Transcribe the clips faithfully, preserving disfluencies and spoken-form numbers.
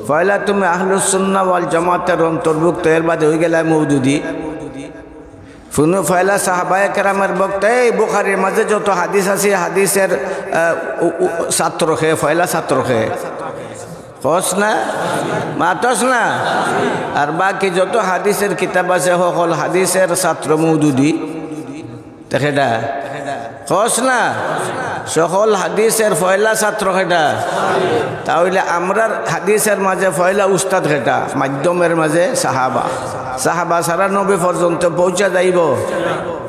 পয়লা তুমি আহলুস সুন্নাহ ওয়াল জামাতের অন্তর্ভুক্ত, এর বাদে অইগেলায় মওদুদি। হুনো, পয়লা সাহাবায়ে কেরামের বক্তা, এই বুখারীর মাঝে যত হাদিস আছে, হাদিসের, আহ, উ-, উ-, ছাত্র কে, পয়লা ছাত্র কে? কস না? মাতস না? আর বাকি যত হাদিসের কিতাব আছে, হকল হাদিসের ছাত্র মওদুদি। তে কেডা? কস না? সকল হাদিসের পয়লা ছাত্র কেডা? তা অইলে আমরার হাদিসের মাঝে পয়লা উস্তাদ কেডা? মাধ্যমের মাঝে সাহাবা। সাহাবা ছাড়া নবী পর্যন্ত পৌঁছা যাইবো?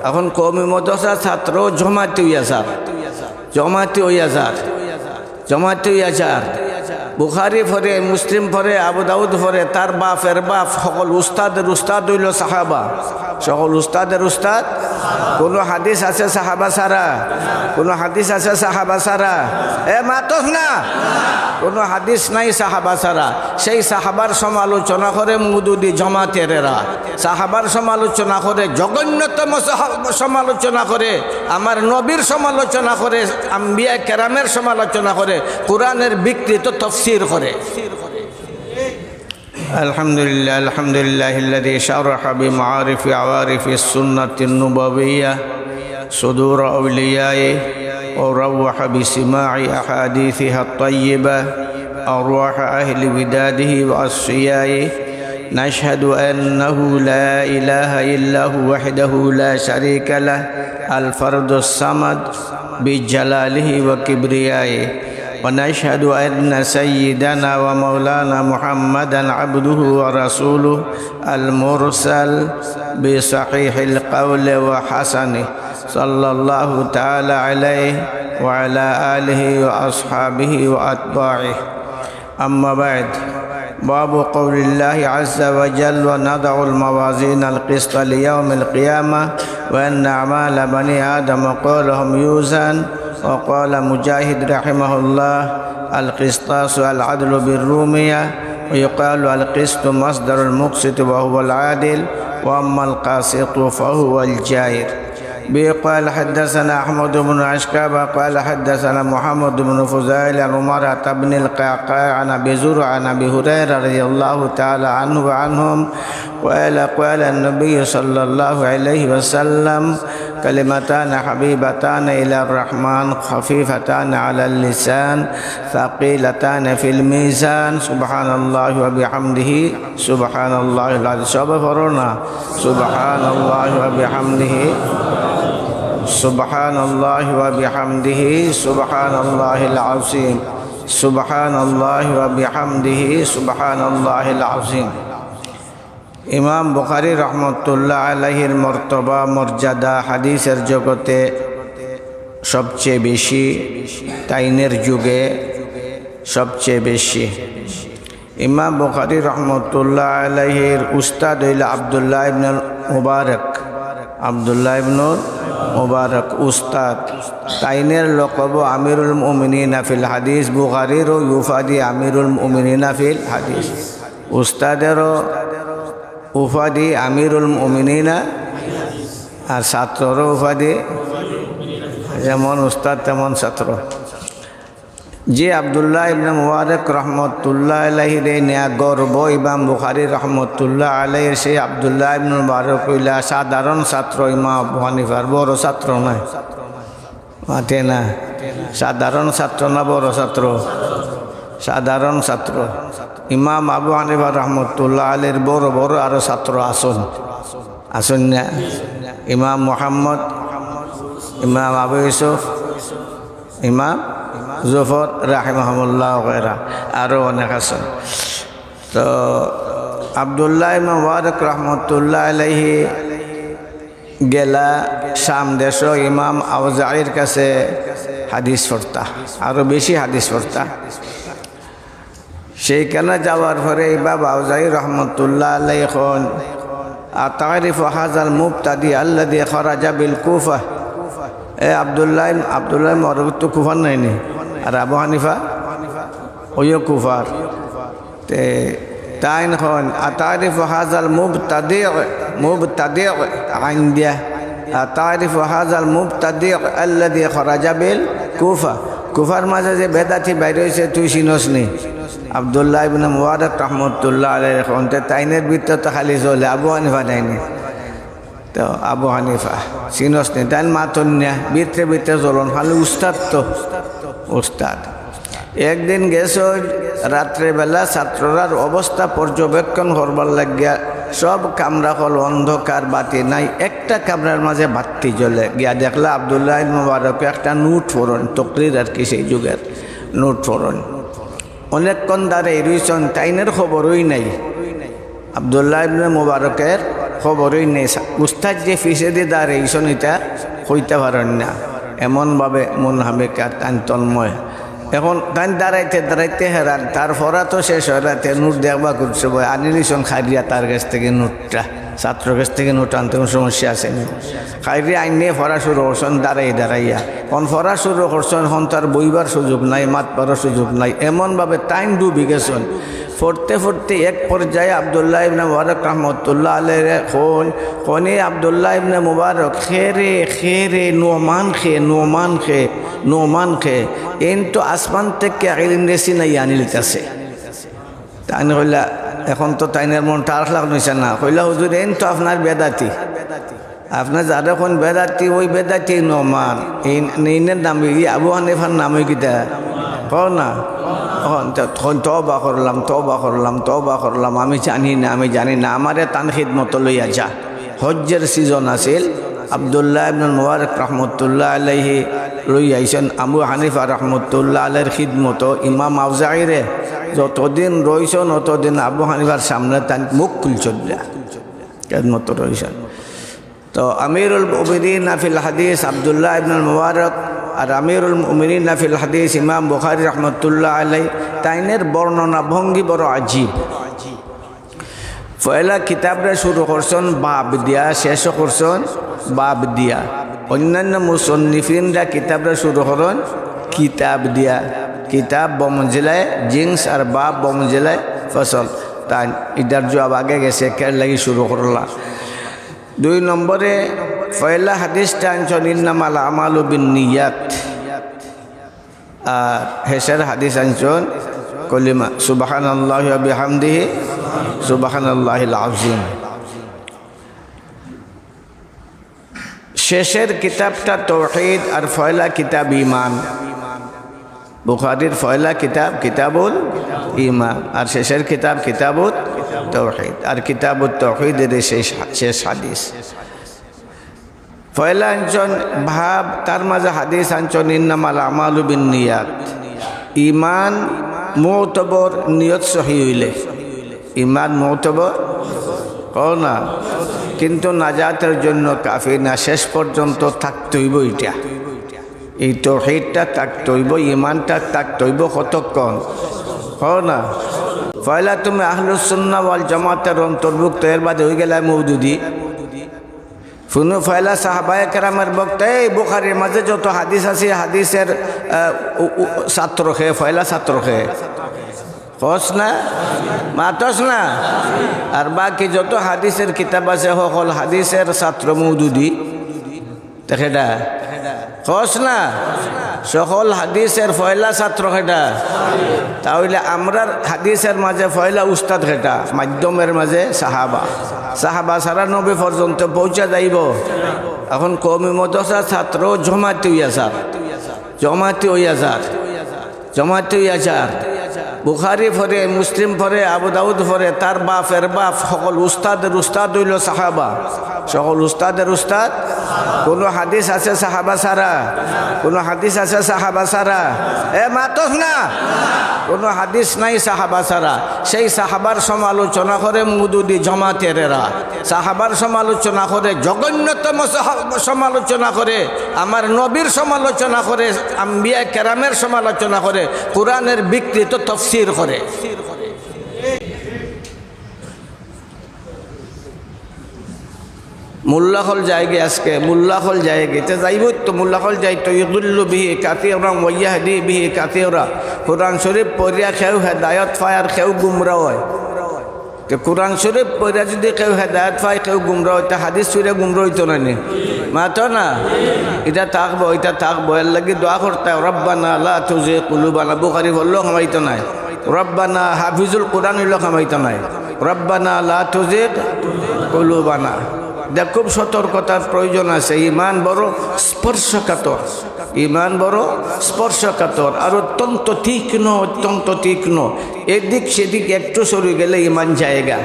এখন কওমি মাদ্রাসার ছাত্র জমাতি অইয়া যার, জমাতি অইয়া যার। জমাতি অইয়া যার। বুখারী পড়ে, মুসলিম পড়ে, আবু দাউদ পড়ে, তার বাপের বাপ, হকল উস্তাদের উস্তাদ অইলো সাহাবা। সকল উস্তাদের উস্তাদ। কোনো হাদিস আছে সাহাবা ছাড়া? কোনো হাদিস আছে সাহাবা ছাড়া? এ মাতস না? কোনো হাদিস নাই সাহাবা ছাড়া। সেই সাহাবার সমালোচনা করে মওদুদি জমাতের এরা। সাহাবার সমালোচনা করে, জঘন্যতম সাহা-, সমালোচনা করে, আমার নবীর সমালোচনা করে, আম্বিয়া কেরামের সমালোচনা করে, কোরআনের বিকৃত তফসির করে। الحمد لله، الحمد لله الذي شرح بمعارف عوارف السنة النبوية صدور أوليائه، وروح بسماع أحاديثها الطيبة أرواح أهل وداده وأصفيائه. نشهد أنه لا إله إلا هو وحده لا شريك له الفرد الصمد بجلاله وكبريائه، ونشهد أن سيدنا ومولانا محمدا عبده ورسوله المرسل بصحيح القول وحسنه، صلى الله تعالى عليه وعلى آله وأصحابه وأتباعه. أما بعد، باب قول الله عز وجل: "ونضع الموازين القسط ليوم القيامة وأن أعمال بني آدم قولهم يوزن". وقال مجاهد رحمه الله: "القسطاس العدل بالرومية، ويقال القسط مصدر المقسط وهو العادل، وأما القاسط فهو الجائر". به قال حدثنا أحمد بن أشكاب قال حدثنا محمد بن فضيل عن عمارة بن القعقاع عن أبي زرعة عن أبي هريرة رضي الله تعالى عنه وعنهم قال: قال النبي صلى الله عليه وسلم: كلمتان حبيبتان إلى الرحمن خفيفتان على اللسان ثقيلتان في الميزان، سبحان الله وبحمده، سبحان الله العظيم. সবে পড়ো না, سبحان الله وبحمده، سبحان الله وبحمده، سبحان الله العظيم، سبحان الله وبحمده، سبحان الله العظيم. ইমাম বুখারী রহমতুল্লাহ আলাইহির মর্তবা, মর্যাদা হাদিসের জগতে সবচেয়ে বেশি, তাইনের যুগে সবচেয়ে বেশি। ইমাম বুখারী রহমতুল্লাহ আলাইহির উস্তাদ অইলা আব্দুল্লাহ ইবনুল মুবারক। আব্দুল্লাহ ইবনুল মুবারক উস্তাদ। তাইনের লকব আমিরুল মুমিনিনা ফিল হাদিস, বুখারীরও উপাধি আমিরুল মুমিনিনা ফিল হাদিস। উস্তাদেরও উপাধি আমিরুল মুমিনিনা, আর ছাত্ররও উপাধি যেমন উস্তাদ তেমন ছাত্র। যে আব্দুল্লাহ ইবনে মুবারক রহমতুল্লাহ আলাইহিরে নিয়া গর্ব ইমাম বুখারী রহমতুল্লাহ আলাইহির, সেই আব্দুল্লাহ ইবনে মুবারক অইলা সাধারণ ছাত্র ইমাম আবু হানিফার, বড় ছাত্র নায়। মাতে না। সাধারণ ছাত্র না বড় ছাত্র? সাধারণ ছাত্র। ইমাম আবু হানিফা রহমতুল্লাহ আলাইহির বড় বড় আরো ছাত্র আছইন, আছইন না? ইমাম মুহাম্মদ, ইমাম আবু ইউসুফ, ইমাম জুফর রাহিমাহুমুল্লাহ ওয়া গায়রা, আরো অনেক আছইন। তো আব্দুল্লাহ ইবনে মুবারক রহমতুল্লাহ আলাইহি গেলা শাম দেশো ইমাম আওজাইর কাছে হাদিস পড়তা, আরো বেশি হাদিস পড়তা। সেইখানে যাওয়ার পরে ইমাম আওজাই রহমতুল্লাহ আলাইহি কইন, "আতারিফু হাযাল মুবতাদি আল্লাযী খারাজা বিল কুফা?" এ আব্দুল্লাহ, আব্দুল্লাহ মুবারক তো কুফার নায় নি, আর আবু হানিফা অইও কুফার। তে তাইন কইন, "আতারিফু হাযাল মুবতাদি', মুবতাদি', আইন দিয়া, আতারিফু হাযাল মুবতাদি' আল্লাযী খারাজা বিল কুফা?" কুফার মাঝে যে বেদাতি বাইর অইছে, তুই চিনস নি? আব্দুল্লাহ ইবনে মুবারক রহমতুল্লাহ আলাইহি কইন, তে তাইনের ভিতরে তো খালি চলে আবু হানিফা নায়নি। তো আবু হানিফা চিনস নি? তাইন মাতইন না, ভিতরে ভিতরে চলইন, খালি উস্তাদ তো উস্তাদ। একদিন গেছইন রাত্রেবেলা ছাত্ররার অবস্থা পর্যবেক্ষণ করবার লাগিয়া, সব কামরা অকল অন্ধকার, বাতি নাই, একটা কামরার মাঝে বাতি জ্বলে। গিয়া দেখলা আব্দুল্লাহ ইবনে মুবারকে একটা নোট পড়ইন, তকরির আর কি সেই যুগের নোট পড়ইন। অনেকক্ষণ দাঁড়াই রইছইন, তাইনের খবরই নাই। আব্দুল্লাহ ইবনে মুবারকের খবরই নাই। উস্তাদ যে পিছেদি দাঁড়াইছইন, ইটা কইতা পারইন না। এমনভাবে মুনহামিক আর তাইন তন্ময়। এখন তাইন দাঁড়াইতে দাঁড়াইতে হেরান, তার পড়া তো শেষ অয় না, তে নোট দেখবা করছে বই, আনিলিছইন খাইরিয়া তার গেছ থাকি নোটটা। ছাত্রর গেছ থাকি নোট আনতে কুনু সমস্যা আছে নি? খাইরিয়া আইনে পড়া শুরু করছইন দাঁড়াই দাঁড়াইয়া। অখন পড়া শুরু করছইন, অখন তার বইবার সুযোগ নাই, মাতবারও সুযোগ নাই। এমনভাবে তাইন ডুবি গেছইন। পড়তে পড়তে এক পর্যায়ে আব্দুল্লাহ ইবনে মুবারক রহমতুল্লাহ আলাইহিরে কইন, কইন, "এ আব্দুল্লাহ ইবনে মুবারক, কে রে, কে রে, নোমান কে, নোমান কে, নোমান কে? এইন তো আসমান থাকি ইলমরে ছিনাইয়া আনিলিতাছে।" তাইন কইলা, এখন তো তাইনের মনটা আর লাগ নিছে না। কইলা, "হুজুর, এইন তো আপনার বেদাতি। আপনে যারে কইন বেদাতি, ওই বেদাতি নোমান।" এইন, এইনের নাম, ই আবু হানিফার নাম অয় কিতা? কও না? অখন তো, তখন তওবা করলাম, তওবা করলাম, তওবা করলাম, আমি জানি না, আমি জানি না, আমারে তান খিদমতো লইয়া যা। হজ্জের সিজন আছিল, আব্দুল্লাহ ইবনে মুবারক রহমতুল্লাহ আলাইহি লইয়া আইছইন আবু হানিফা রহমতুল্লাহ আলাইহির খিদমতো। ইমাম আউজাইরে যতদিন রইছইন, অতদিন আবু হানিফার সামনে তাইন মুখ খুলছইন না, খিদমতো রইছইন। তো আমিরুল মুমিনিন ফিল হাদিস আব্দুল্লাহ ইবনুল মুবারক আর আমিরুল মুমিনিন ফিল হাদিস ইমাম বুখারী রহমতুল্লাহ আলাইহি, তাইনের বর্ণনা ভঙ্গি বড় আজীব। পয়লা কিতাবরে শুরু করছইন বাব দিয়া, শেষও করছইন বাব দিয়া। অন্যান্য মুসন্নিফিনরা কিতাবরে শুরু করইন কিতাব দিয়া। কিতাব বমঞ্জিলায় জিন্স আর বাব বমঞ্জিলায় ফসল। তাইন ইটার জুয়াব আগে গেছে, কের লাগি শুরু করলা। দুই নম্বরে পয়লা হাদিসটা আনছইন, "ইন্নামাল আমালু বিন নিয়াত।" আর শেষের হাদিস আনছইন কলিমা, "সুবহানাল্লাহি ওয়া বিহামদিহি, সুবহানাল্লাহিল আযীম।" শেষের কিতাবটা তৌহিদ আর পয়লা কিতাব ঈমান। বুখারীর পয়লা কিতাব কিতাবুল ঈমান, আর শেষের কিতাব কিতাবুত তৌহিদ, আর কিতাবুত তৌহিদের শেষ, শেষ হাদিস। পয়লা আনছইন বাব, তার মাঝে হাদিস আনছইন, "ইন্নামাল আমালু বিন নিয়াত।" ঈমান মুতবর, নিয়ত সহি অইলে। ঈমান মুতবর, কও না, কিন্তু নাজাতের জন্য কাফি না, শেষ পর্যন্ত থাকতে অইবো ইটা। এই তৌহিদটা থাকতে অইবো, ঈমানটা থাকতে অইবো কতক্ষণ? কও না। পয়লা তুমি আহলুস সুন্নাহ ওয়াল জামাতের অন্তর্ভুক্ত, এর বাদে অইগেলায় মওদুদি। হুনো, পয়লা সাহাবায়ে কেরামের বক্তা, এই বুখারীর মাঝে যত হাদিস আছে, হাদিসের, আহ, উ-, উ-, ছাত্র কে, পয়লা ছাত্র কে? কস না? মাতস না? আর বাকি যত হাদিসের কিতাব আছে, হকল হাদিসের ছাত্র মওদুদি। তে কেডা? কস না? সকল হাদিসের পয়লা ছাত্র কেডা? তা অইলে আমরার হাদিসের মাঝে পয়লা উস্তাদ কেডা? মাধ্যমের মাঝে সাহাবা। সাহাবা ছাড়া নবী পর্যন্ত পৌঁছা যাইবো? এখন কওমি মাদ্রাসার ছাত্র জমাতি অইয়া যার, জমাতি অইয়া যার। জমাতি অইয়া যার। বুখারী পড়ে, মুসলিম পড়ে, আবু দাউদ পড়ে, তার বাপের বাপ, হকল উস্তাদের উস্তাদ অইলো সাহাবা। হকল উস্তাদের উস্তাদ। কুনু হাদিস আছে সাহাবা ছাড়া? কুনু হাদিস আছে সাহাবা ছাড়া? এ মাতস না। কুনু হাদিস নাই সাহাবা ছাড়া। সেই সাহাবার সমালোচনা করে মওদুদি জমাতের এরা। সাহাবার সমালোচনা করে, জঘন্যতম সাহা-, সমালোচনা করে, আমার নবীর সমালোচনা করে, আম্বিয়া কেরামের সমালোচনা করে, কোরআনের বিকৃত তফসির করে। মোল্লা অকল যায়গি আজকে, মোল্লা অকল যায়গি, তে যাইবো তো, মোল্লা অকল যাইতো, ইউদিল্লু বিহি কাসীরান ওয়া ইয়াহদি বিহি কাসীরা। কোরআন শরীফ পড়িয়া কেউ হেদায়ত পায় আর কেউ গুমরা অয়। তে কোরআন শরীফ পড়িয়া যুদি কেউ হেদায়ত পায়, কেউ গুমরা অয়, তে হাদিস পড়িয়া গুমরা অইতো নায় নি? মাতো না? ইটা থাকবো, ইটা থাকবো। এর লাগি দোয়া করতায়, "রব্বানা লা তুযিগ কুলুবানা।" বুখারী পড়লেও হামাইতো নায়। রব্বানা, হাফিজুল কোরআন অইলো কামাইতা নায়। রব্বানা লা তুজিগ কুলুবানা। দেখ, খুব সতর্কতার প্রয়োজন আছে। ইমান বড় স্পর্শকাতর, ইমান বড় স্পর্শকাতর, আর অত্যন্ত তীক্ষ্ণ, অত্যন্ত তীক্ষ্ণ। এদিক সেদিক একটু সরে গেলে ইমান যায়গা।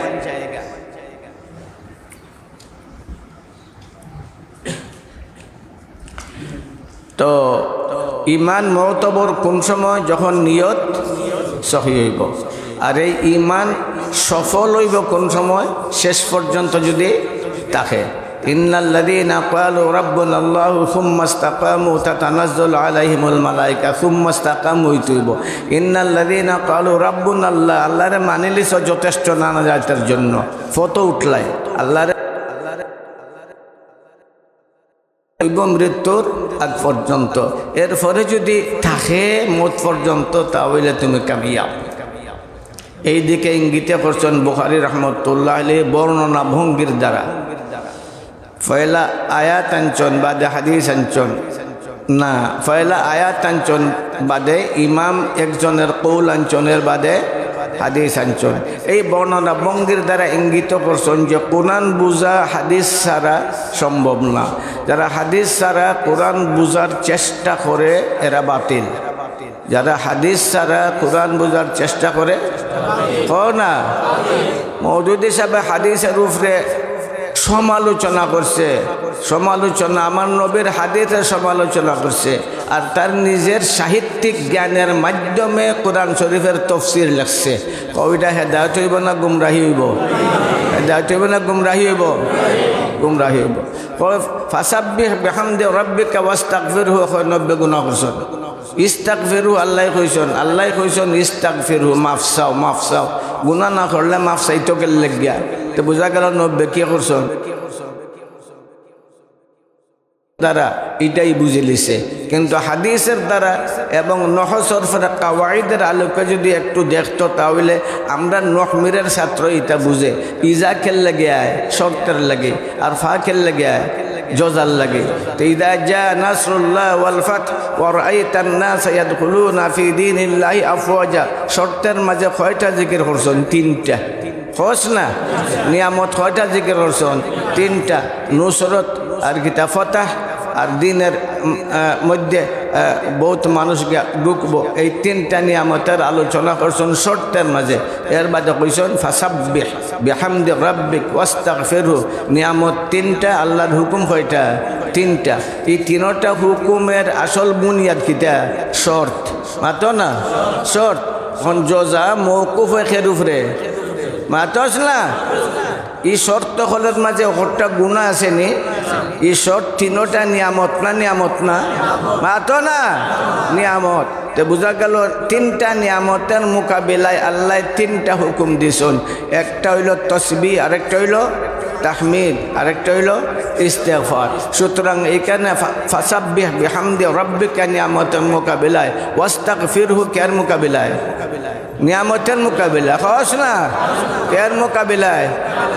তো ইমান মতবর কোন সময়? যখন নিয়ত সহি অইবো। আর এই ইমান সফল অইবো কোন সময়? শেষ পর্যন্ত যদি থাকে। ইন্নাল্লাযীনা ক্বালু রাব্বুনাল্লাহু সুম্মা ইসতাকামু তাতানাজ্জালু আলাইহিমুল মালাইকা, সুম্মা ইসতাকামু অইতে অইবো। ইন্নাল্লাযীনা ক্বালু রাব্বুনাল্লাহ, আল্লাহরে মানিলিছো যথেষ্ট না নাজাতের জন্য, ফটো উঠলাই আল্লাহরে অইবো মৃত্যুর আগ পর্যন্ত। এরপরে যদি থাকে মউত পর্যন্ত, তা অইলে তুমি কামিয়াব। এই দিকে ইঙ্গিতে করছইন বুখারী রহমতুল্লাহ আলাইহি বর্ণনা ভঙ্গির দ্বারা। পয়লা আয়াত আনছইন, বাদে হাদিস আনছইন। না, পয়লা আয়াত আনছইন, বাদে ইমাম একজনের কৌল আনছইন, এর বাদে হাদিস আনছইন। এই বর্ণনা ভঙ্গির দ্বারা ইঙ্গিত করছইন যে কোরআন বুঝা হাদিস ছাড়া সম্ভব না। যারা হাদিস ছাড়া কোরআন বুঝার চেষ্টা করে, এরা বাতিল। যারা হাদিস ছাড়া কোরআন বুঝার চেষ্টা করে, কও না? মওদুদী সাহেবে হাদিসের উপরে সমালোচনা করছে, সমালোচনা, আমার নবীর হাদিসের সমালোচনা করছে, আর তার নিজের সাহিত্যিক জ্ঞানের মাধ্যমে কোরআন শরীফের তফসির লেখছে। কও, ইটা হেদায়েত অইবো না গুমরাহি অইবো? হেদায়েত অইবো না গুমরাহি অইবো? গুমরাহি অইবো। কও, "ফাসাব্বিহ বিহামদি রাব্বিকা ওয়াস্তাগফিরহু", কয়, নবীয়ে গুনা করছইন। ইস্তাগফিরু আল্লায় কইছইন, আল্লায় কইছইন ইস্তাগফিরু, মাফ চাও, মাফ চাও। গুনা না করলে মাফ চাইতো কেল্লাগিয়া? তে বুঝা গেল নবীয়ে কি করছইন? দ্বারা ইটাই বুঝিলিছে। কিন্তু হাদিসের দ্বারা এবং নহু সরফের কাওয়াইদের আলোকে যদি একটু দেখতো, তা অইলে আমরা নহমিরের ছাত্র ইটা বুঝে, ইজা কেল্লাগি আয়, শর্তের লাগি, আর ফা কেল্লাগি আয়, জজার লাগি। তো ইদা জা নাসরুল্লাহ ওয়াল ফাতহ ওয়া রাআইতান নাসা ইয়াদখুলুনা ফি দীনিল্লাহি আফওয়াজা, শর্তের মাঝে কয়টা জিকির করছইন? তিনটা। কস না? নিয়ামত কয়টা জিকির করছইন? তিনটা। নুসরত আর কিতা? ফতাহ আর দ্বীনের, উম, আহ, মধ্যে, আহ, বউত মানুষ গিয়া ঢুকবো। এই তিনটা নিয়ামতের আলোচনা করছইন শর্তের মাঝে। এর বাদে কইছইন, "ফাসাব্বিহ বিহামদি রাব্বিক ওয়াস্তাগফিরহু।" নিয়ামত তিনটা, আল্লাহর হুকুম কয়টা? তিনটা। এই তিনটা হুকুমের আসল বুনিয়াদ কিতা? শর্ত। মাতো না? শর্ত। অখন জজা মওকুফ অয় কের উপরে? মাতস না? ই শর্ত অকলর মাঝে অকটা গুনা আছে নি? ই শর্ত তিনটা নিয়ামত না, নিয়ামত না? মাতো না? নিয়ামত। তে বুঝা গেল তিনটা নিয়ামতের মোকাবিলায় আল্লায় তিনটা হুকুম দিছইন। একটা অইলো তসবিহ, আরেকটা অইলো তাহমিদ, আরেকটা অইলো ইস্তেগফার। সুতরাং এখানে ফা-, ফাসাব্বিহ বিহামদি রাব্বিকা নিয়ামতের মোকাবিলায়, ওয়াস্তাগফিরহু কের মোকাবিলায়? নিয়ামতের মোকাবিলা, কস না? এর মোকাবিলায়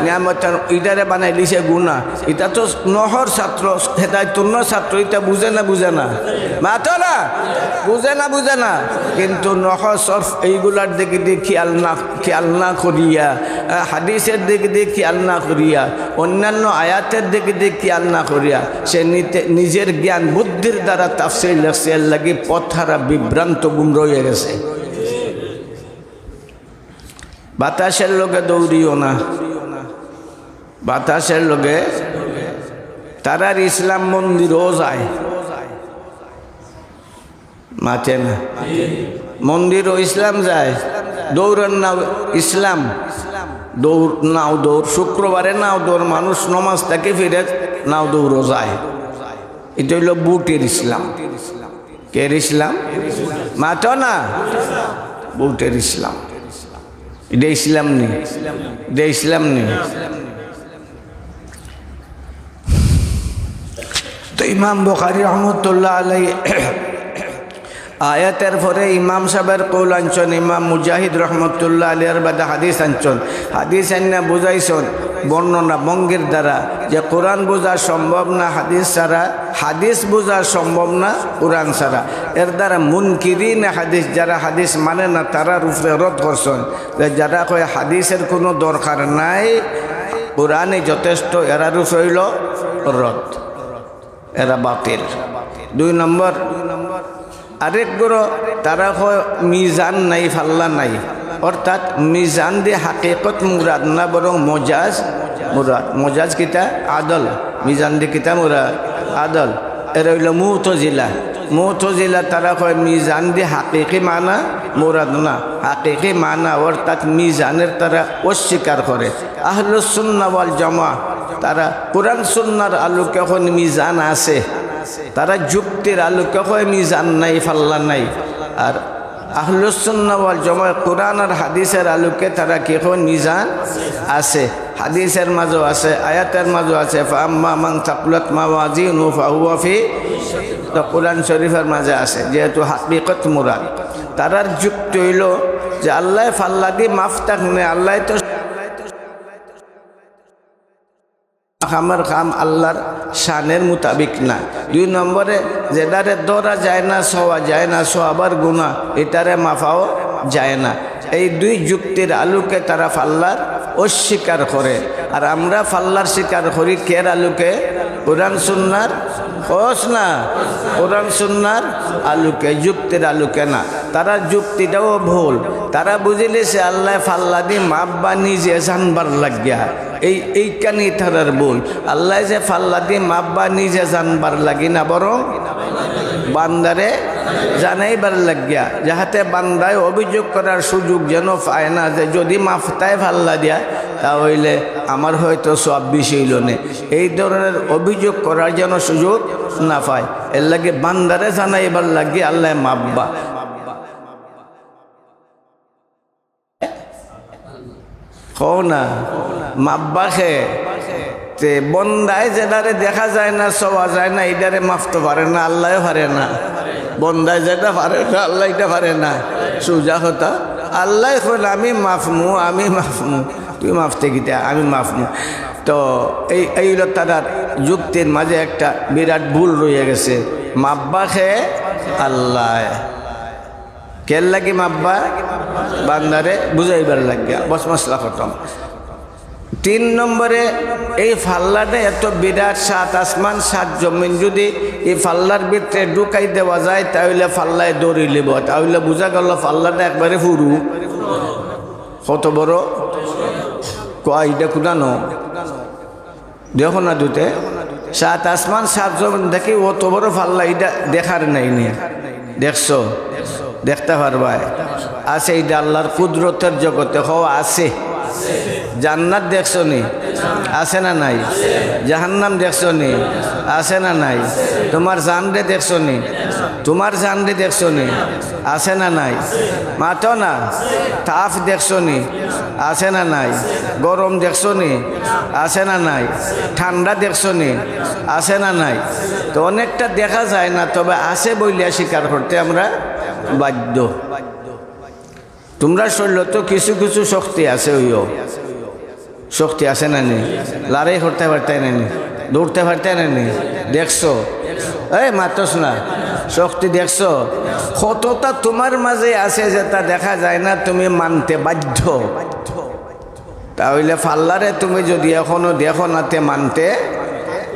নিয়ামতের, ইটারে বানাইলিছে গুনা। ইটা তো নহর ছাত্র, হেদায়তুন্নহর ছাত্র, ইটা বুঝে না, বুঝে না? মাতো না? বুঝে না, বুঝে না? কিন্তু নহর সরফ এইগুলার দিকে দিয়ে খেয়াল না, খেয়াল না করিয়া, আহ, হাদিসের দিকে দিয়ে খেয়াল না করিয়া, অন্যান্য আয়াতের দিকে দিয়ে খেয়াল না করিয়া, সে নিতে, নিজের জ্ঞান বুদ্ধির দ্বারা তাফসীর লেখছে, এর লাগি পথহারা বিভ্রান্ত গুমরা অইয়া গেছে। বাতাসের লগে দৌড়িও না, বাতাসের লগে। তারার ইসলাম মন্দিরও যায়, মাতে না। মন্দিরও ইসলাম যায়, দৌড়ের নাও ইসলাম, দৌড়, নাও দৌড়, শুক্রবারে নাও দৌড়, মানুষ নমাজ থাকি ফিরে নাও দৌড়ও যায়। ইটা অইলো ভুটের ইসলাম। কের ইসলাম? মাতো না? ভুটের ইসলাম। ইটা ইসলাম নি? ইটা ইসলাম নি? তো ইমাম বুখারী রহমতুল্লাহ আলাইহি আয়াতের পরে ইমাম সাহেবের কৌল আনছন, ইমাম মুজাহিদ রহমতুল্লাহ আলাইহির বাদে হাদিস আনছন। হাদিস আইনা বুঝাইছন বর্ণনা ভঙ্গির দ্বারা যে কোরআন বুঝা সম্ভব না হাদিস ছাড়া, হাদিস বুঝা সম্ভব না কোরআন ছাড়া। এর দ্বারা মুনকিরিনে হাদিস, যারা হাদিস মানে না, তারার উপরে রদ করছন যে যারা কয় হাদিসের কোনো দরকার নাই, কোরআনই যথেষ্ট, এরার উপরে অইলো রদ। এরা বাতিল। দুই নম্বর, আরেক গ্রুপ, তারা কয় মিজান নাই, ফাল্লা নাই, অর্থাৎ মিজান দি হাকিকত মুরাদ না, বরং মজাজ মুরাদ। মজাজ কিতা? আদল। মিজান দি কিতা মুরাদ? আদল। এরা অইলো মুতজিলা। মুতজিলা, তারা কয় মিজান দি হাকিকি মানা মুরাদ না, হাকিকি মানা অর্থাৎ মিজানের তারা অস্বীকার করে। আহলুস সুন্নাহ ওয়াল জামাআহ, তারা কোরআন সুন্নাহর আলোকে কয় মিজান আছে, তারা যুক্তির আলোকে কয় মিজান নাই, ফাল্লা নাই। আর আহলুস সুন্নাহ ওয়াল জামাআহ কোরআন আর হাদিসের আলোকে তারা কি কয়? মিজান আছে, হাদিসের মাঝেও আছে, আয়াতের মাঝেও আছে। ফাআম্মা মান সাকুলাত মাওয়াজিনুহু ফাহুয়া ফি, তো কোরআন শরীফের মাঝে আছে, যেহেতু হাকিকত মুরাদ। তারার যুক্তি অইলো যে আল্লায় ফাল্লা দি মাপ থাকনে, আল্লায় তো আমার কাম আল্লাহর শানের মোতাবিক না। দুই নম্বরে, যেটারে ধরা যায় না, ছোঁয়া যায় না, ছোঁয়াবার গুনাহ, এটারে মাপাও যায় না। এই দুই যুক্তির আলোকে তারা ফাল্লার অস্বীকার করে। আর আমরা ফাল্লার স্বীকার করি কের আলোকে? কোরআন সুন্নার, কস না, কোরআন সুন্নার আলোকে, যুক্তির আলোকে না। তারা যুক্তিটাও ভুল। তারা বুঝিলিছে আল্লায় ফাল্লা দি মাপবা নিজে জানবার লাগিয়া। এই, এইখানেই তারার ভুল। আল্লায় যে ফাল্লা দি মাপবা নিজে জানবার লাগি না, বরং বান্দারে জানাইবার লাগিয়া, যাহাতে বান্দায় অভিযোগ করার সুযোগ যেন পায় না যে যদি মাপতায় ফাল্লা দিয়া, তা অইলে আমার হয়তো সওয়াব বেশি অইলো নে। এই ধরনের অভিযোগ করার যেন সুযোগ না পায়, এর লাগি বান্দারে জানাইবার লাগি আল্লায় মাপবা। কও না, মাপবা কে? তে বন্দায় যেটারে দেখা যায় না, ছোঁয়া যায় না, এটারে মাপতো পারে না, আল্লায়ও পারে না। বন্দায় যেটা পারে না, আল্লায় ইটা পারে না। সুজা কথা, আল্লায় কইন, "আমি মাপমু, আমি মাপমু।" তুই মাপতে কিতা? আমি মাপমু। তো এই, এই অইলো তারার যুক্তির মাঝে একটা বিরাট ভুল রইয়া গেছে। মাপবা কে? আল্লায়। কের লাগি মাপবা? বান্দারে বুঝাইবার লাগিয়া। বস, মাসলা খতম। তিন নম্বরে, এই ফাল্লাটা এত বিরাট, সাত আসমান, সাত জমিন, যদি এই ফাল্লার ভিতরে ঢুকাই দেওয়া যায়, তাহলে ফাল্লায় ধরি লিব। তাহলে বুঝা গেল ফাল্লাটা একবারে হুরু। কত বড়? কয়, ইটা কুদানো? দেখো না দুতে, সাত আসমান, সাত জমিন থাকি অত বড় ফাল্লা, ইটা দেখার নাই নি? দেখছো? দেখতা পারবায়? আছে, ইটা আল্লাহর কুদরতের জগতে। কও, আছে। জান্নাত দেখছো নি? আছে না নাই? জাহান্নাম দেখছো নি? আছে না নাই? তোমার জানরে দেখছো নি? তোমার জানরে দেখছো নি? আছে না নাই? মাতো না। তাপ দেখছো নি? আছে না নাই? গরম দেখছো নি? আছে না নাই? ঠান্ডা দেখছো নি? আছে না নাই? তো অনেকটা দেখা যায় না, তবে আছে বলিয়া স্বীকার করতে আমরা বাধ্য। তোমরা শরীরো তো কিছু কিছু শক্তি আছে, অইও। শক্তি আছে না নি? লড়াই করতে পারতে না নি? দৌড়তে পারতে না নি? দেখছো? এই মাতস না, শক্তি দেখছো? কতটা তোমার মাঝে আছে যেটা দেখা যায় না, তুমি মানতে বাধ্য। তা অইলে ফাল্লারে তুমি যদি এখনো দেখো না, তে মানতে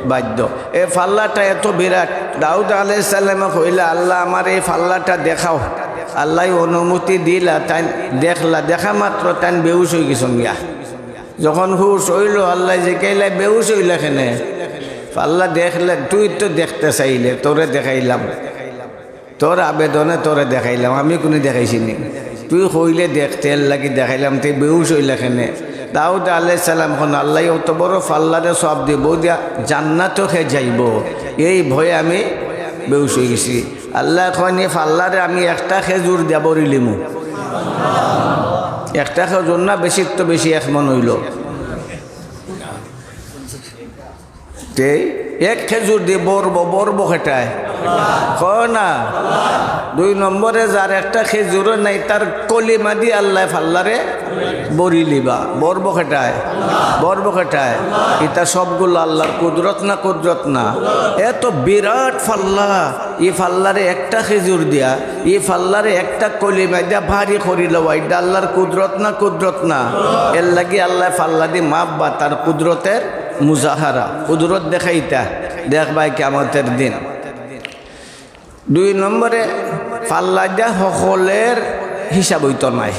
বাধ্য। এই ফাল্লাটা এত বিরাট, দাউদ আলাইহিস সালামে কইলা, "আল্লাহ, আমার এই ফাল্লাটা দেখাও।" আল্লায় অনুমতি দিলা, তাইন দেখলা, দেখা মাত্র তাইন বেহুশ অই গেছইন গিয়া। যখন হুশ অইলো, আল্লায় জিকাইলা, "বেহুশ অইলা কেনে?" আল্লায় দেখলা, "তুই তো দেখতে চাইলে, তোরে দেখাইলাম, তোর আবেদনে তোরে দেখাইলাম, আমি কুনু দেখাইছি নি? তুই কইলে দেখতে, এর লাগি দেখাইলাম, তুই বেহুশ অইলা কেনে?" দাউদ আলাইহিস সালাম কইন, "আল্লায় অত বড় ফাল্লারে সওয়াব দিবো দিয়া জান্নাতো কে যাইবো, এই ভয়ে আমি বেহুশ অই গেছি।" আল্লায় কইন, "এই ফাল্লারে আমি একটা খেজুর দিয়া ভরিলিমু।" একটা খেজুর না, বেশির তো বেশি এক মন অইলো। তে এক খেজুর দি ভরবো, ভরবো কেটায়? কও না। দুই নম্বরে যার একটা খেজুরও নাই, তার কলিমা দি আল্লায় ফাল্লারে ভরিলিবা। ভরবো কেটায়? ভরবো কেটায়? ইতা সবগুলা আল্লার কুদরত না কুদরত না? এত বিরাট ফাল্লা, ই ফাল্লারে একটা খেজুর দিয়া, ই ফাল্লারে একটা কলিমা দিয়া ভারি করিলাওয়া, ইটা আল্লার কুদরত না কুদরত না? এরলাগি আল্লায় ফাল্লা দি মাপবা, তার কুদরতের মুজাহারা, কুদরত দেখাইতা, দেখবায় কিয়ামতের দিন। দুই নম্বরে, ফাল্লা দিয়া হকলর হিসাব অইতো নায়।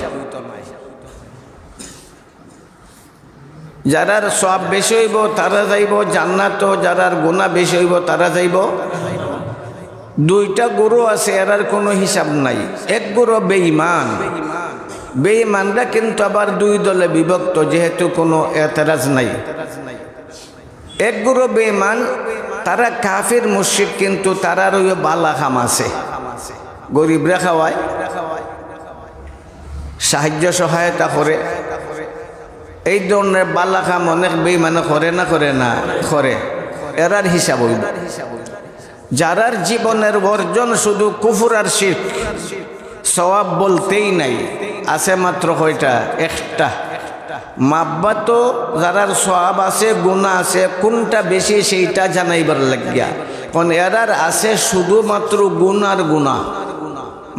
যারার সওয়াব বেশি অইবো, তারা যাইবো জান্নাতো, যারার গুনা বেশি অইবো, তারা যাইবো। দুইটা গুরু আছে, এরার কুনু হিসাব নাই। এক গুরু বেঈমান, বেঈমানরা কিন্তু আবার দুই দলে বিভক্ত, যেহেতু কুনু এতরাজ নাই। এক গুরু বেঈমান, তারা কাফির মুশরিক, কিন্তু তারার অউ বালা কাম আছে, গরিবরে খাওয়ায়, সাহায্য সহায়তা করে, এই ধরনের বালা কাম অনেক বেঈমানে করে না, করে না? করে। এরার হিসাব অইবো। যারার জীবনের অর্জন শুধু কুফর আর শিরক, সওয়াব বলতেই নাই, আছে মাত্র কয়টা? একটা। মাপবা তো যারার সওয়াব আছে, গুনা আছে, কুনটা বেশি সেইটা জানাইবার লাগিয়া। কারণ এরার আছে শুধুমাত্র গুনার গুনা,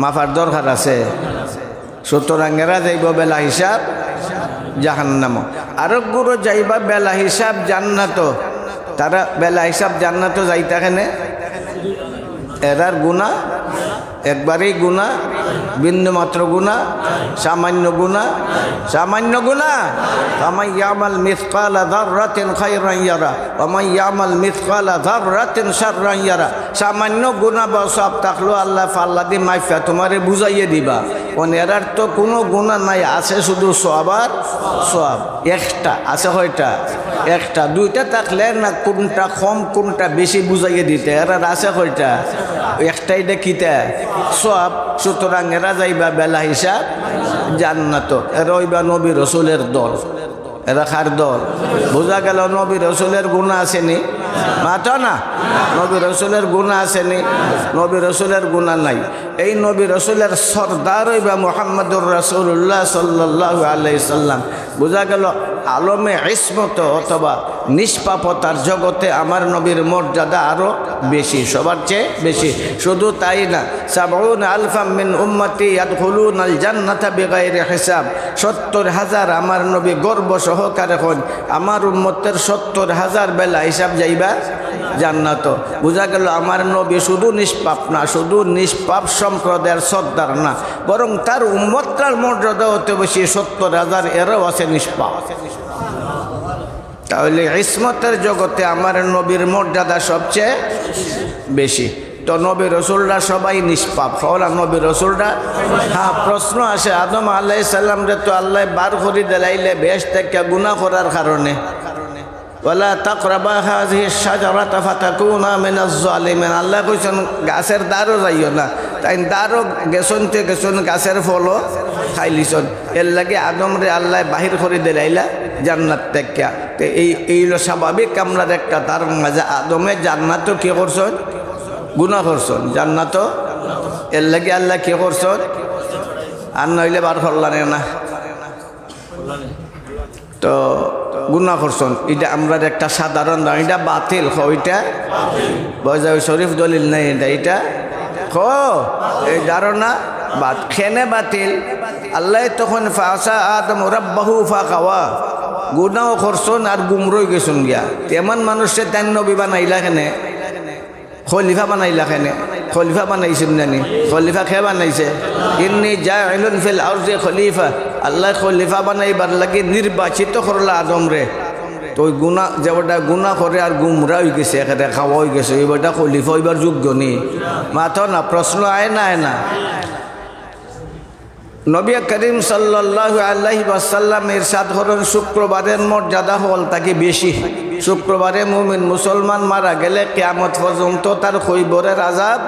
মাপার দরকার আছে। সুতরাং এরা যাইবো বেলা হিসাব জাহান্নামো। আরক গুরু যাইবা বেলা হিসাব জান্নাতো। তারা বেলা হিসাব জান্নাতো যাইতা কেনে? এরার গুনা, একবারেই গুনা, বিন্দুমাত্র গুনা, সামান্য গুনা, সামান্য গুনা। ফামান ইয়ামাল মিসকালা যাররাতিন খায়রান ইয়ারা, ওয়া মান ইয়ামাল মিসকালা যাররাতিন শাররান ইয়ারা। সামান্য গুনা বা সওয়াব থাকলেও আল্লায় ফাল্লা দি মাপিয়া তুমারে বুঝাইয়া দিবা। অন এরার তো কুনু গুনা নাই, আছে শুধু সওয়াব আর সওয়াব। একটা, আছে কয়টা? একটা। দুইটা থাকলে না কুনটা কম, কুনটা বেশি বুঝাইয়া দিতা। এরার আছে কয়টা? একটা। ইটা কিতা? সওয়াব। সুতরাং এরা যাইবা বেলা হিসাব জান্নাতো। এরা অইবা নবী রসুলের দল। এরা কার দল? বুঝা গেল নবী রসুলের গুনা আছে নি? মাতো না। নবী রসুলের গুনা আছে নি? নবী রসুলের গুনা নাই। এই নবী রসুলের সর্দার অইবা মুহাম্মদুর রাসূলুল্লাহ সাল্লাল্লাহু আলাইহি সাল্লাম। বুঝা গেল আলমে ইসমত অথবা নিষ্পাপতার জগতে আমার নবীর মর্যাদা আরো বেশি, সবার চেয়ে বেশি। শুধু তাই না, সাবউনা আলফাম মিন উম্মতি ইয়াদখুলুনাল জান্নাতা বিগাইরি হিসাব। সত্তর হাজার, আমার নবী গর্ব সহকারে কইন, আমার উম্মতের সত্তর হাজার বেলা হিসাব যাইবা জান্নাতো। বুঝা গেল আমার নবী শুধু নিষ্পাপ না, শুধু নিষ্পাপ সম্প্রদায়ের সর্দার না, বরং তার উম্মতরার মর্যাদা অত বেশি, সত্তর হাজার এরাও আছে নিষ্পাপ। তাহলে ইসমতের জগতে আমার নবীর মর্যাদা সবচেয়ে বেশি। তো নবী রসুলরা সবাই নিষ্পাপ, কও না নবী রসুলরা? হ্যাঁ, প্রশ্ন আসে, আদম আলাইহিস সালামরে তো আল্লায় বার করি দিলাইলা বেহেশত থাকি গুনা করার কারণে। ওয়ালা তাকরাবা হাযিহিশ শাজারাতা ফাতাকুনা মিনাজ জালিমিন। আল্লায় কইছইন, গাছর দারো যাইও না। তাইন দারো গেছইন তে গেছইন, গাছর ফলও খাইলিছইন। এরলাগি আদমরে আল্লায় বাহির করি দিলাইলা জান্নাত থাকি। তে এই, এই অইলো স্বাভাবিক আমরার একটা ধারণা যে আদমে জান্নাতো কি করছইন? গুনা করছইন। জান্নাতো এরলাগি আল্লায় কি করছইন? আর নাইলে বার করলা নে না। তো গুনা করছইন, ইটা আমরার একটা সাধারণ ধারণা, ইটা বাতিল, কও ইটা? বজাবি শরীফ দলিল নাই ইটা, ইটা কও, এই ধারণা বাত-, কেনে বাতিল? আল্লায় তখন ফাআসা আদম রাব্বাহু ফাগাওয়া, গুনাও করছইন আর গুমরা অইগেছইন গিয়া। তে এমন মানুষরে তাইন নবী বানাইলা কেনে? খলিফা বানাইলা কেনে? খলিফা বানাইছইন না নি? খলিফা কে বানাইছে? ইন্নী জাইলুন ফিল আরদি খলিফা। আল্লায় খলিফা বানাইবার লাগি নির্বাচিত করলা আদমরে। তো অউ গুনা, যে বেটা গুনা করে আর গুমরা অইগেছে, একেবারে কাওয়া অইগেছে, অউ বেটা খলিফা অইবার যোগ্য নি? মাতো না, প্রশ্ন আয় না, আয় না? নবী করিম সাল্লাল্লাহু আলাইহি ওয়াসাল্লাম ইরশাদ করইন, শুক্রবারের মর্যাদা হকল থাকি বেশি। শুক্রবারে মুমিন মুসলমান মারা গেলে কিয়ামত পর্যন্ত তার কবরের আযাব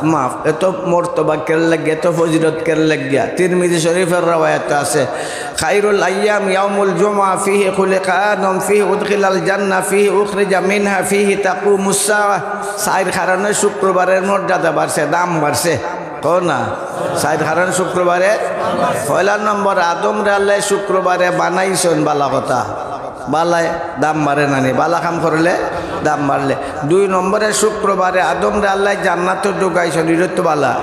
মাফ। এত মর্তবা কের লাগিয়া, এত ফজিলত কের লাগিয়া? তিরমিজি শরীফের রেওয়ায়েত আছে, "খায়রুল আইয়াম ইয়াউমুল জুমআ, ফিহি খুলিকা আদম, ফিহি উদখিলাল জান্নাহ, ফিহি উখরিজা মিনহা, ফিহি তাকুমুস সাআহ।" চাইর কারণে শুক্রবারের মর্যাদা বাড়ছে, দাম বাড়ছে। কও না, চাইর কারণে শুক্রবারে, পয়লা নম্বর, আদমরে আল্লায় শুক্রবারে বানাইছইন, বালা কথা। বালায় দাম বাড়ে না নি? বালা কাম করলে দাম বাড়লে। দুই নম্বরে, শুক্রবারে আদমরে আল্লায় জান্নাতো ঢুকাইছইন, ইটা তো বালা।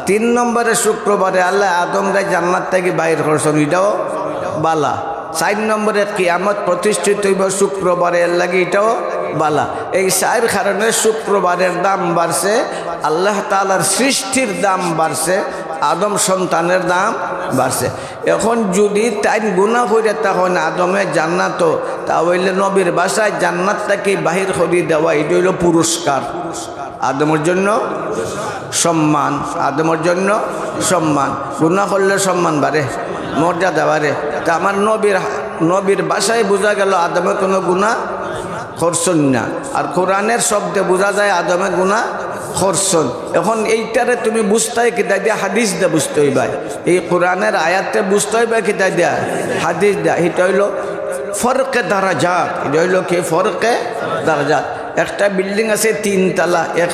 তিন নম্বরে, শুক্রবারে আল্লায় আদমরে জান্নাত থাকি বাইর করছইন, ইটাও বালা। চাইর নম্বরে, কিয়ামত প্রতিষ্ঠিত অইবো শুক্রবারে, এর লাগি ইটাও বালা। এই চাইর কারণে শুক্রবারের দাম বাড়ছে, আল্লাহ তাআলার সৃষ্টির দাম বাড়ছে, আদম সন্তানের দাম বাড়ছে। এখন যুদি তাইন গুনা করিয়া থাকইন আদমে জান্নাতো, তা অইলে নবীর ভাষায় জান্নাত থাকি বাহির করি দেওয়া, ইটা অইলো পুরস্কার। আদমর জন্য সম্মান, আদমর জন্য সম্মান। গুনা করলে সম্মান বাড়ে, মর্যাদা বাড়ে। তা আমার নবীর, নবীর ভাষায় বুঝা গেল আদমে কুনু গুনা করছইন না। আর কোরআনের শব্দে বুঝা যায় আদমে গুনা করছইন। এখন এইটারে তুমি বুঝতায় কিতা দিয়া? হাদিস দিয়া বুঝতে অইবায়। এই কোরআনের আয়াতে বুঝতে অইবায় কিতা দিয়া? হাদিস দিয়া। ইটা অইলো ফরকে দারাজাত। ইটা অইলো কি? ফরকে দারাজাত। একটা বিল্ডিং আছে তিন তালা, এক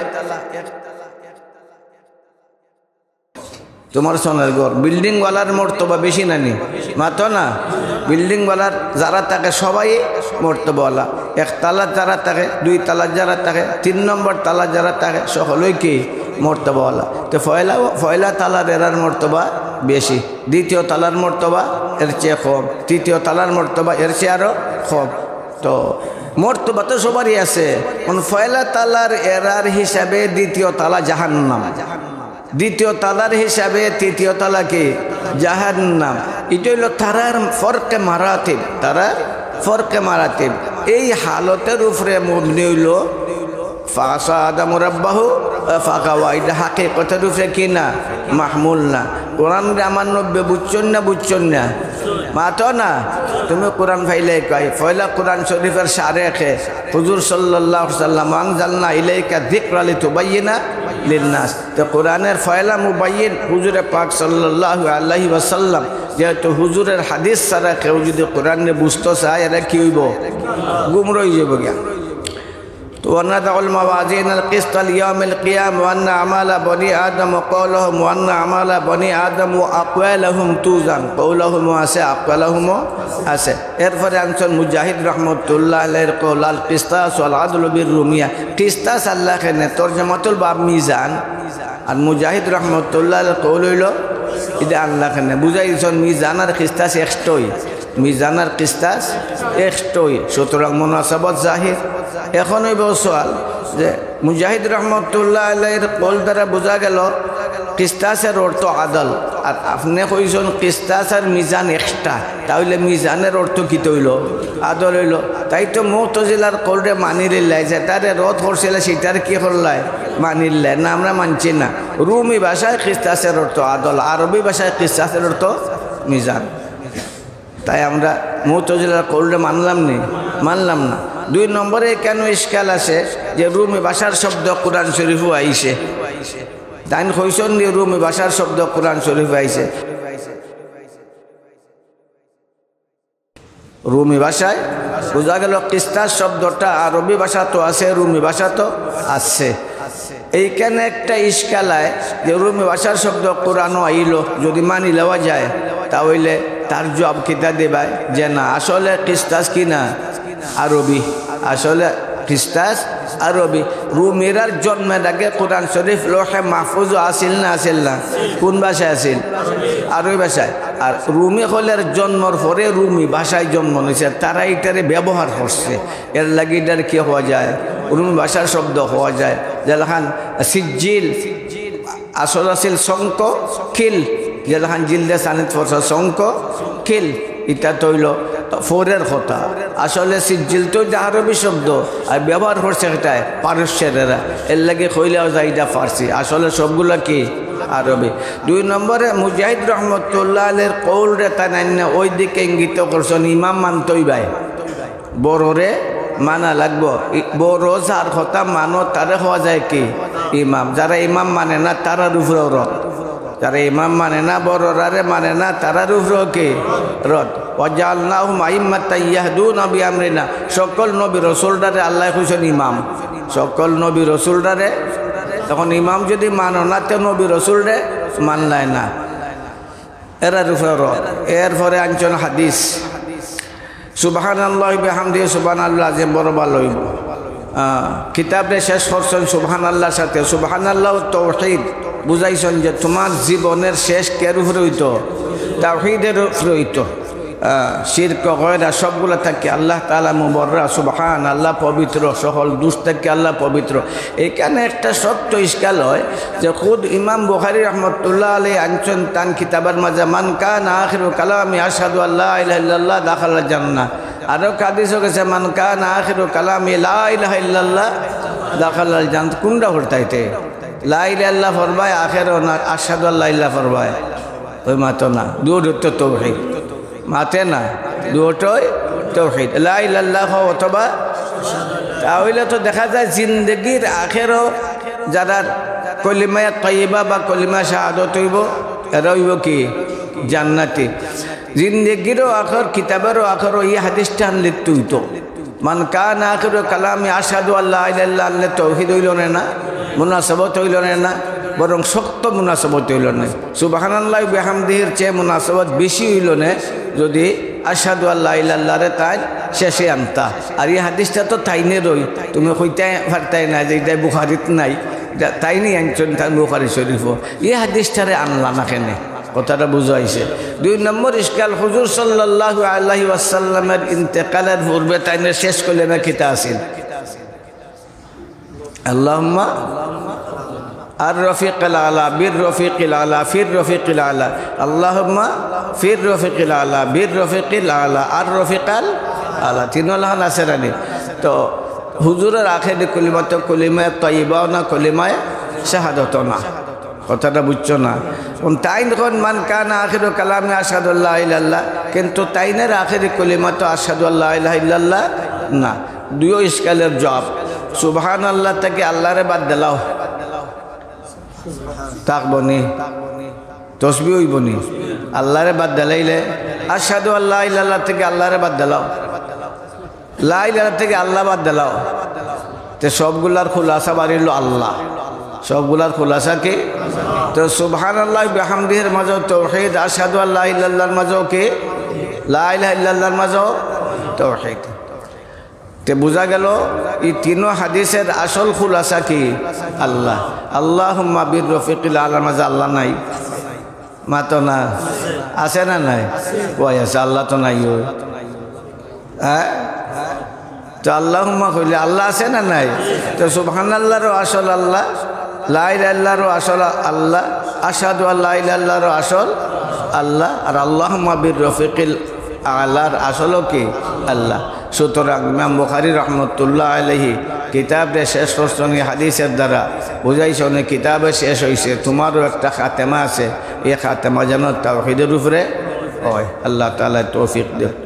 তুমার সনের ঘর, বিল্ডিংওয়ালার মর্তবা বেশি না নি? মাতো না? বিল্ডিংওয়ালার যারা থাকে সবাই মর্তবাওয়ালা। এক তালাত যারা থাকে, দুই তালাত যারা থাকে, তিন নম্বর তালাত যারা থাকে, সকলেই কি? মর্তবাওয়ালা। তো পয়লা, পয়লা তালার এরার মর্তবা বেশি, দ্বিতীয় তালার মর্তবা এর চেয়ে কম, তৃতীয় তালার মর্তবা এর চেয়ে আরো কম। তো মর্তবা তো সবারই আছে। এখন পয়লা তালার এরার হিসাবে দ্বিতীয় তালা জাহান্নাম, দ্বিতীয় তালার হিসাবে তৃতীয় তালা কি? জাহান্নাম। ইটা অইলো তারার ফরকে মারাতিব, তারার ফরকে মারাতিব। এই হালতের উপরে মবনি অইলো ফাসা আদম রাব্বাহু ফাগাওয়া। ইটা হাকিকতের উপরে কি না? মাহমুল না। কোরআনরে আমার নবী বুঝছইন না, বুঝছইন না? মাতো না। তুমি কোরআন পাইলে কই? পয়লা কোরআন শরীফের শারেহে হুজুর সাল্লাল্লাহু আলাইহি ওয়াসাল্লাম, "আনজালনা ইলাইকা যিকরা লিতুবাইয়িনা লিন্নাস।" তো কোরআনের পয়লা মুবাইয়িন হুজুরে পাক সাল্লাল্লাহু আলাইহি ওয়াসাল্লাম। যেহেতু হুজুরের হাদিস ছাড়া কেউ যুদি কোরআনরে বুঝতো চায়, এরা কি অইবো? গুমরা অইযিবো গিয়া। তো, "ওয়া নাদাউল মাওয়াজিনাল কিসতাল ইয়াউমিল কিয়ামা ওয়া আন্না আমালা বনি আদম ওয়া কওলাহুম ওয়া আন্না আমালা বনি আদম ওয়া আকওয়ালাহুম তুজান।" কওলাহুমও আছে, আকওয়ালাহুমও আছে। এরপরে আনছইন মুজাহিদ রহমতুল্লাহ আলাইহির কওল, "আল কিসতাস ওয়াল আদলু বির রুমিয়া।" কিসতাস আল্লাহ কেনে, তরজমাতুল বাব মিজান। আর মুজাহিদ রহমতুল্লাহ আলাইহির কওল অইলো, ইটা আল্লাহ কেনে। বুঝাই দিছইন, মিজান আর কিসতাস একটাউ। মিজান আর কিসতাস একটাউ। সুতরাং মুনাসাবত জাহির। এখন অইবো সওয়াল যে মুজাহিদ রহমতুল্লাহ আলাইহির কওল দ্বারা বুঝা গেল কিসতাসের অর্থ আদল, আর আপনে কইছইন কিসতাস আর মিজান একটা, তা অইলে মিজানের অর্থ কিতা অইলো? আদল অইলো। তাইন তো মুতাজিলার কওলরে মানিলিলাইলা, যেটারে রদ করছিলা সেটারে কি করলাইলা? মানিলিলাইলা। না, আমরা মানছি না। রুমি ভাষায় কিসতাসের অর্থ আদল, আরবি ভাষায় কিসতাসের অর্থ মিজান। তাই আমরা মুতাজিলার কওলরে মানলাম নি? মানলাম না। দুই নম্বরে কেন ইশকাল আছে যে রুমি ভাষার শব্দ কোরআন শরীফো আইছে? তাইন কইছইন যে রুমি ভাষার শব্দ কোরআন শরীফো আইছে। রুমি ভাষায় বুঝা গেল কিসতাস শব্দটা আরবি ভাষাত আছে, রুমি ভাষাত আছে। এইখানে একটা ইশকাল আয় যে রুমি ভাষার শব্দ কোরআনো আইলো, যুদি মানি লওয়া যায়, তা অইলে তার জবাব কিতা দিবায়? যে না, আসলে কিসতাস কি না? আরবি। আসলে কিসতাস আরবি। রুমিরার জন্মের আগে কোরআন শরীফ লৌহে মাহফুজো আছিল না আছিল না? কোন ভাষায় আছিল? আরবি ভাষায়। আর রুমি অকলর জন্মর পরে রুমি ভাষায় জন্ম নিছে, তারা ইটারে ব্যবহার করছে। এর লাগি ইটারে কি কওয়া যায়? রুমি ভাষার শব্দ কওয়া যায়। যেলাখান সিজ্জিল, আসল আছিল শঙ্খ, কিল, যেলাখান জিলদে সানিত পড়ছে শঙ্খ, কিল, ইটা তো অইলো পরের কথা। আসলে সিজ্জিল তো ইটা আরবি শব্দ, আর ব্যবহার করছে ইটায় পারস্যের এরা, এর লাগি কইলেও যায় ইটা ফার্সি, আসলে সবগুলা কি? আরবি। দুই নম্বরে মুজাহিদ রহমতুল্লাহ আলাইহির কওলরে তাইন আইন্না ওই দিকে ইঙ্গিত করছইন, ইমাম মানতে অইবায়। বড়রে মানা লাগবো। ই-, বড় যার কথা মানো, তারে কওয়া যায় কি? ইমাম, যারা ইমাম মানে না, তারার উপরেও রদ। যারা ইমাম মানে না, বড়রারে মানে না, তারার উপরেও কি? রদ। "ওয়াজাআলনাহুম আইম্মাতান ইয়াহদুনা বিআমরিনা।" সকল নবী রসুলরারে আল্লায় কইছইন ইমাম। সকল নবী রসুলরারে। এখন ইমাম যদি মানো না, তে নবী রসুলরে মানলায় না। এরার উপরে রদ। এরপরে আনছইন হাদিস, সুবহানাল্লাহি বিহামদিহি, সুবহানাল্লাহ আজিম, বড় ভালা অইবো। আহ, কিতাবরে শেষ করছইন সুবহানাল্লাহর সাথে। সুবহানাল্লাহ তৌহিদ বুঝাইছইন যে তুমার জীবনের শেষ কের উপরে অইতো? তাওহিদের উপরে অইতো। আহ, শিরক, গয়রা সবগুলা থাকি আল্লাহ তাআলা মুবাররা, সুবহান, আল্লাহ পবিত্র, সকল দুষ থাকি আল্লাহ পবিত্র। এখানে একটা শক্ত ইশকাল অয় যে খুদ ইমাম বুখারী রহমতুল্লাহ আলাইহি আনছইন তান কিতাবর মাঝে, "মান কানা আখিরু কালামিহি আশহাদু আল্লা ইলাহা ইল্লাল্লাহ দাখালাল জান্নাহ।" আরো হাদিসও গেছে, "মান কানা আখিরু কালামিহি লা ইলাহা ইল্লাল্লাহ দাখালাল জান্নাহ।" কুনটা পড়তাইতে? লা ইলাহা ইল্লাল্লাহ পড়বায় আখেরো না আশহাদু আল্লা ইলাহা পড়বায়? ওই মাতো না, দুইটা তো তৌহিদ। মাতে না, দুইটাই তৌহিদ। লা ইলাহা ইল্লাল্লাহ অথবা, তা অইলে তো দেখা যায় জিন্দেগির আখেরো যারার কলিমায়ে তয়্যিবা বা কলিমা শাহাদত অইবো, এরা অইবো কি? জান্নাতি। জিন্দেগিরও আখের, কিতাবেরও আখের, ই হাদিসটা আনলে তুই তো। "মান কানা আখিরু কালামিহি আশহাদু আল্লা ইলাহা ইল্লাল্লাহ" আনলে তৌহিদ অইলো না, না? মুনাসাবত অইলো না, না? বরং শক্ত মুনাসাবত অইলো না। সুবহানাল্লাহি বিহামদিহির চেয়ে মুনাসাবত বেশি অইলো না, যদি আশহাদু আল্লা ইলাহা ইল্লাল্লাহরে তাইন শেষে আনতা। আর ই হাদিসটা তো তাইনেরই, তুমি কইতায় পারতায় না যে ইটা বুখারীত নাই, ইটা তাইনই আনছইন তান বুখারী শরীফো। ই হাদিসটারে আনলা না কেনে? কথাটা বুঝাইছে। দুই নম্বর ইশকাল, হুজুর সাল্লাল্লাহু আলাইহি ওয়াসাল্লামের ইন্তেকালের পূর্বে তাইনের শেষ কলিমা কিতা আছিল? আল্লাহুম্মা আর রফিকাল আলা, বীর রফিকিল আলা, ফির রফিকিল আলা। আল্লাহুম্মা ফির রফিকিল আলা, বীর রফিকিল আলা, আর রফিকাল আলা। তিন লাখান আছে না নি? তো হুজুরের আখেরি কলিমা তো কলিমায়ে তয়্যিবাও না, কলিমায়ে শাহাদতও না। কথাটা বুঝছো না? এখন তাইন কইন, "মান কানা আখিরু কালামিহি আশহাদু আল্লা ইলাহা ইল্লাল্লাহ", কিন্তু তাইনের আখেরি কলিমা তো আশহাদু আল্লা ইলাহা ইল্লাল্লাহ না। দুইও ইশকালের জবাব। সুবহানাল্লাহ থাকি আল্লাহরে বাদ দিলাও, থাকবো নি? তসবি অইবো নি? আল্লাহরে বাদ দিলাইলে, আশহাদু আল্লা ইলাহা ইল্লাল্লাহ থাকি আল্লাহরে বাদ দিলাও। লা ইলাহা থাকি আল্লাহ বাদ দিলাও। তে সবগুলার খুলাসা বাড়িল আল্লাহ। সবগুলার খুলাসা কি? তো সুবহানাল্লাহি বিহামদিহির মাঝেও তৌহিদ, আশহাদু আল্লা ইলাহা ইল্লাল্লাহর মাঝেও কি? লা ইলাহা ইল্লাল্লাহর মাঝেও তৌহিদ। তে বুঝা গেল, ই তিনো হাদিসের আসল খুলাসা কি? আল্লাহ। আল্লাহুম্মা বীর রফিকিল আলার মাঝে আল্লাহ নাই? মাতো না। আছে না নাই? কই আছে? আল্লাহ তো নাই ওই। হ্যাঁ? তো আল্লাহুম্মা কইলে আল্লাহ আছে না নাই? তো সুবহানাল্লাহরও আসল আল্লাহ, লা ইলাহা ইল্লাল্লাহরও আসল আল্লাহ, আশহাদু আল্লা ইলাহা ইল্লাল্লাহরও আসল আল্লাহ, আর আল্লাহুম্মা বীর রফিকিল আলার আসলও কি? আল্লাহ। সুতরাং ইমাম বুখারী রহমতুল্লাহ আলাইহি কিতাবরে শেষ করছইন ই হাদিসের দ্বারা, বুঝাইছইন ই কিতাবে শেষ অইছে, তুমারও একটা খাতেমা আছে, ই খাতেমা যেন তাওহিদের উপরে অয়। আল্লাহ তাআলায় তৌফিক দেউক।